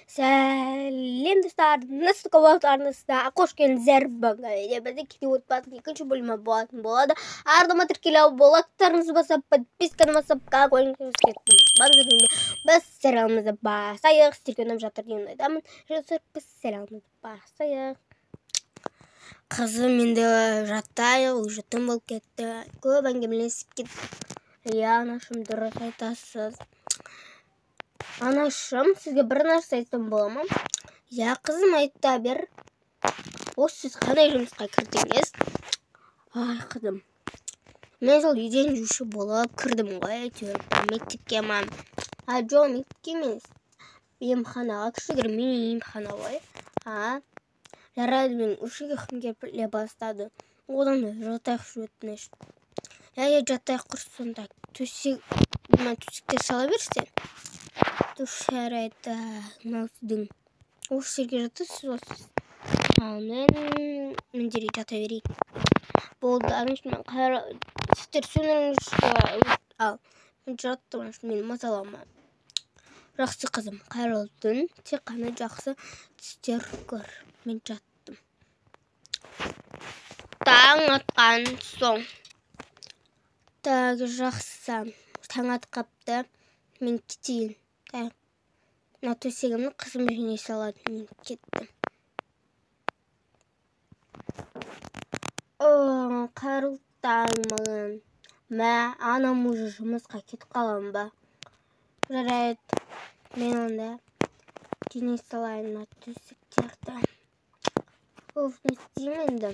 Сәлем достар, Nasıl Kovalt арнасына қош келдіңіздер. Бүгін бізде Кедей отбасының екінші бөлімі болатын болады. Ардыма тіркеліп, лайктарыңызды басып, подписканы басып, колокольчикті басып, біз сериалымызды бастайық. Сіздерге ұнап жатыр деген ойдамын. Біз сериалымызды бастайық. Қызым, енді жатайық, уже түн болып кетті. Көп әңгімелесіп кеттік. Иә, анашым, дұрыс айтасыз. Анашым, сізге бір нәрсе айтсам бола ма? Иә, қызым, айта бер. Осы сіз қандай жұмысқа кірдіңіз? Ай, қызым, мен сол үйден жуушы болып кірдім ғой, әйтеуір мектепке ма? А, жоқ, мектепке емес. Емханаға, кішігірім емхана ғой. А, жарайды, мен уже ұйқым келе бастады. Одан да жатайықшы, өтініш. Иә, жатайық құрсын да. Төсек, мына төсектер сала берші. Жарайды, мынау сіздің осы жерге жатасыз осы. Ал мен мына жерге жата берейін. Болды, анашым, мен қара сіздер сөндіріңізші. Ал, мен жаттым, анашым, мені мазалама. Жақсы, қызым, қайырлы түн. Тек қана жақсы түстер көр. Мен жаттым. Таң атқан соң. Так, жақсы. Таң атқапты. Мен кетейін. Так, мына төсегімді қызым жинай салады. Мен кеттім. О, қайырлы таң маған. Мә, анам уже жұмысқа кетіп қалған ба? Жарайды, мен онда жинай салайын мына төсектерді. Оф, не істеймін енді?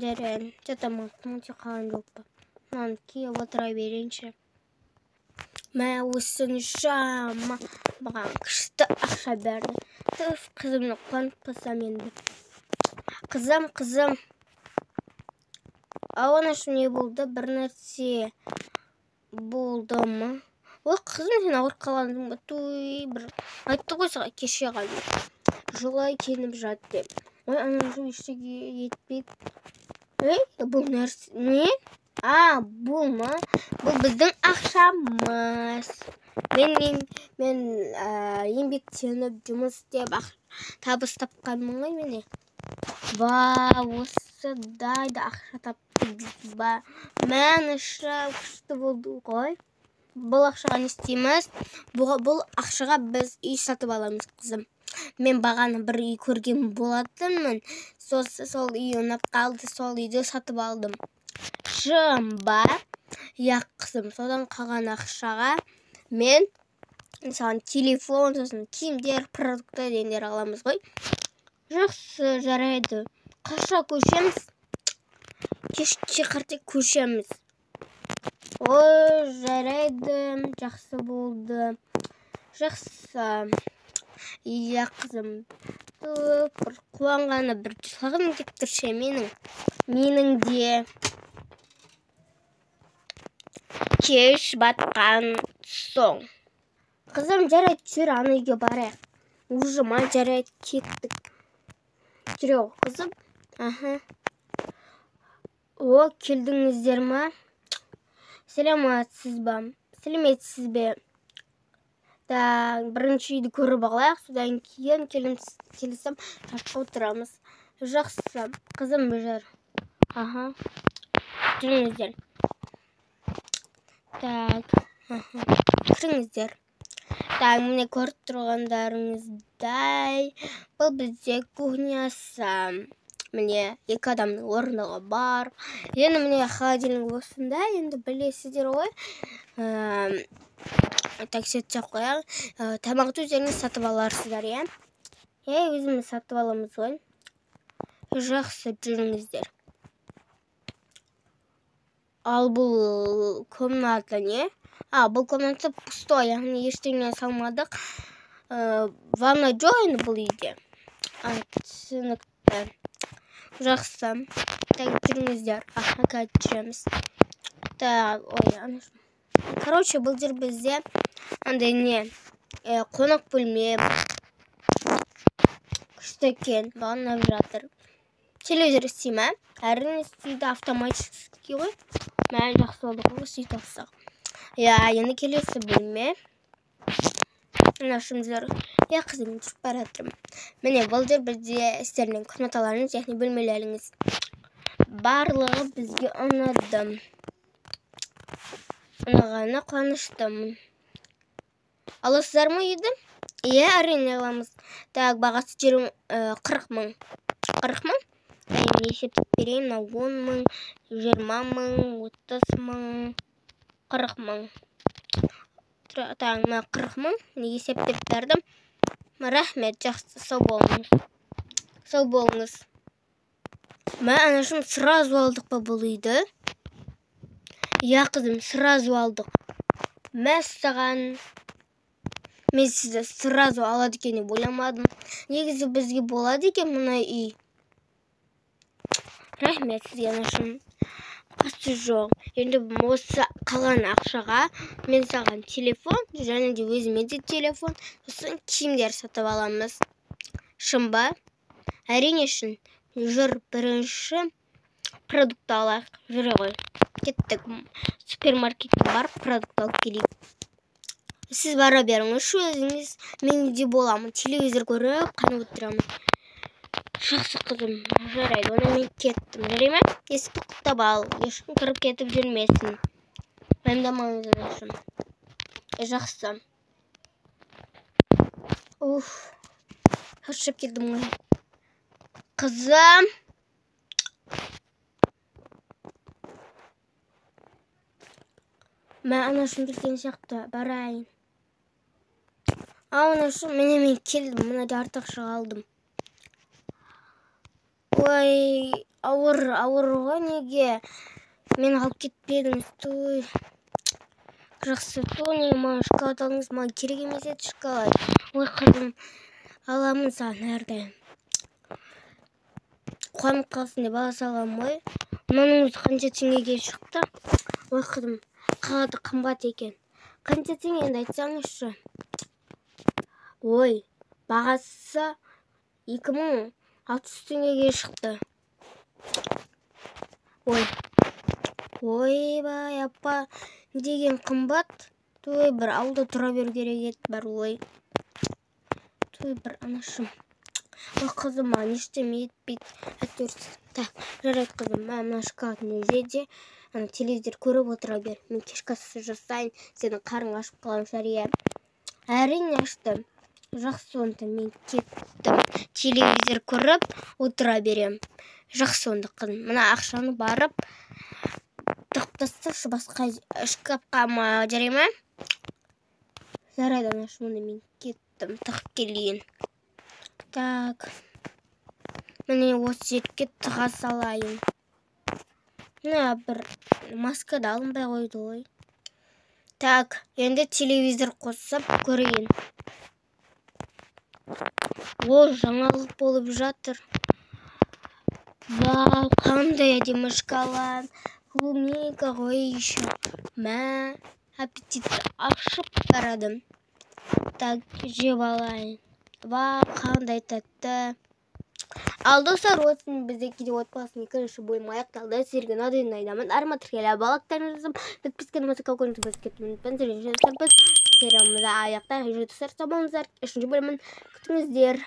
Жарайды, жатамын, ұмытып қалған жоқ па? Мынаны киіп отыра берейінші. Мә, осыншама маған күшті ақша берді. Түф, қызымды қуантпасам енді. Қызым, қызым. Ау, анашым, не болды? Бір нәрсе болды ма? Ой, қызым, сен ауырып қалғансың ба? Туй, бір айтты ғой саған кеше ғана. Жылай киініп жат деп. Ой, анашым, ештеңе етпейді. Ей, бұл нәрсе не? А, бұл ма? Бұл біздің ақшамыз. Мен еңбектеніп, жұмыс істеп, табыс тапқанмын ғой міне. Ва, осындай да ақша таптық дейсіз ба? Мә, анаша, күшті болды ғой. Бұл ақшаға не істейміз? Бұл ақшаға біз үй сатып аламыз, қызым. Мен бағана бір үй көрген болатынмын. Сол үй ұнап қалды, сол үйді сатып алдым. Шын ба? Иә, қызым, содан қалған ақшаға мен саған телефон, сосын киімдер, продукты дегендер аламыз ғой. Жақсы, жарайды. Қашан көшеміз? Кешке қарай көшеміз. Ой, жарайды, жақсы болды. Жақсы. Иә, қызым. Бір қуанғаны бір жылағым келіп тұр ше менің. Менің де. Кеш батқан соң. Қызым, жарайды, жүр, ана үйге барайық. Уже ма, жарайды, кеттік. Жүре ғой, қызым. Аха. О, келдіңіздер ма? Сәлеметсіз ба? Сәлеметсіз бе? Так, бірінші үйді көріп алайық, содан кейін келісім шартқа отырамыз. Жақсы, қызым, жүр. Аха. Жүріңіздер. Так, аха. Кіріңіздер. Так, міне көріп тұрғандарыңыздай, бұл бізде кухнясы. Міне екі адамның орындығы бар. Енді міне холодильник осында, енді білесіздер ғой. Так, сетте қояйық. Тамақты өздеріңіз сатып аларсыздар, иә? Е, өзіміз сатып аламыз ғой. Жақсы, жүріңіздер. Ал бұл комната не? А, бұл комната пустой, яғни ештеңе салмадық. Ванна жоқ енді бұл үйде. А, түсінікті. Жақсы. Так, жүріңіздер. Аха, қазір жүреміз. Так, ой, ана. Короче, бұл жер бізде андай не, қонақ бөлме. Күшті екен, маған ұнап жатыр. Телевизор істей ме? Әрине істейді, автоматически ғой. Мә, жақсы болды ғой, сөйтіп алсақ. Иә, енді келесі бөлме. Анашым, жүр. Иә, қызым, жүріп бара жатырмын. Міне, бұл жер бізде сіздердің комнаталарыңыз, яғни бөлмелеріңіз. Барлығы бізге ұнады. Ұнағанына қуаныштымын. Аласыздар ма үйді? Иә, әрине аламыз. Так, бағасы 40 мың. 40 мың? Мен есептеп берейін. Мынау 10 мың, 20 мың, 30 мың, 40 мың. Так, мына 40 мың. Міне, есептеп бердім. Рахмет, жақсы, сау болыңыз. Сау болыңыз. Мә, анашым, сразу алдық па бұл үйді? Иә, қызым, сразу алдық. Мәссаған. Мен сізді сразу алады екен деп ойламадым. Негізі бізге болады екен мына үй. Рахмет сізге, анашым. Қасы жоқ. Енді осы қалған ақшаға мен саған телефон, және де өзіме де телефон, сосын киімдер сатып аламыз. Шын ба? Әрине шын. Жүр, бірінші продукт алайық. Жүре ғой. Кеттік. Супермаркетке барып продукт алып келейік. Сіз бара беріңізші өзіңіз. Мен үйде боламын. Телевизор көріп, қанып отырамын. Жақсы, қызым, жарайды, онда мен кеттім. Жарай ма? Есікті құлыптап ал, ешкім кіріп кетіп жүрмесін. Уайымдамаңыз, анашым. Жақсы. Уф, шаршап келдім ғой. Қызым. Мә, анашым келген сияқты, барайын. Ау, анашым, міне мен келдім, мына жарты ақшаға алдым. Ой, ауыр, ауыр ғой, неге? Мен алып кетпедіңіз, той. Жақсы, то не, маған шоколад алыңыз, маған керек емес еді шоколад. Ой, қызым, аламын саған әрдайым. Қуанып қалсын деп ала салғанмын ғой. Мынаның өзі қанша теңгеге шықты? Ой, қызым, қалада қымбат екен. Қанша теңге енді айтсаңызшы? Ой, бағасы 2600 теңгеге шықты. Ой, ойбай, апа, не деген қымбат. Той, бір ауылда тұра беру керек еді бар, ой. Той, бір анашым. Ой, қызым, маған ештеме етпейді. Әйтеуір, так, жарайды, қызым, мә, мына шоколадны же де, ана телевизор көріп отыра бер. Мен кешкі ас жасайын, сенің қарның ашып қалған шығар, иә. Әрине ашты. Жақсы, онда мен кеттім. Телевизор көріп отыра берем. Жақсы, онда, қызым. Мына ақшаны барып тығып тасташы басқа шкафқа ма, жарай ма? Жарайды, анашым, онда мен кеттім. Тығып келейін. Так. Міне осы жерге тыға салайын. Мына бір маска да алынбай қойды ғой. Так, енді телевизор қосып көрейін. О, жаңалық болып жатыр. Вау, қандай әдемі шоколад. Клубника ғой еще. Мә, аппетитті ашып барады. Так, жеп алайын. Вау, қандай тәтті. Ал достар, осымен бізде кейде отбасының екінші бөлімі аяқталды. Сіздерге ұнады деген ойдамын. Арма тіркеліп, лайктарыңызды басып, подписканы басып, колокольчикті басып кетуді ұмытпаңыздар. Және достар, біз сериямызды аяқтайық. Достар, сау болыңыздар. Үшінші бөлімін күтіңіздер.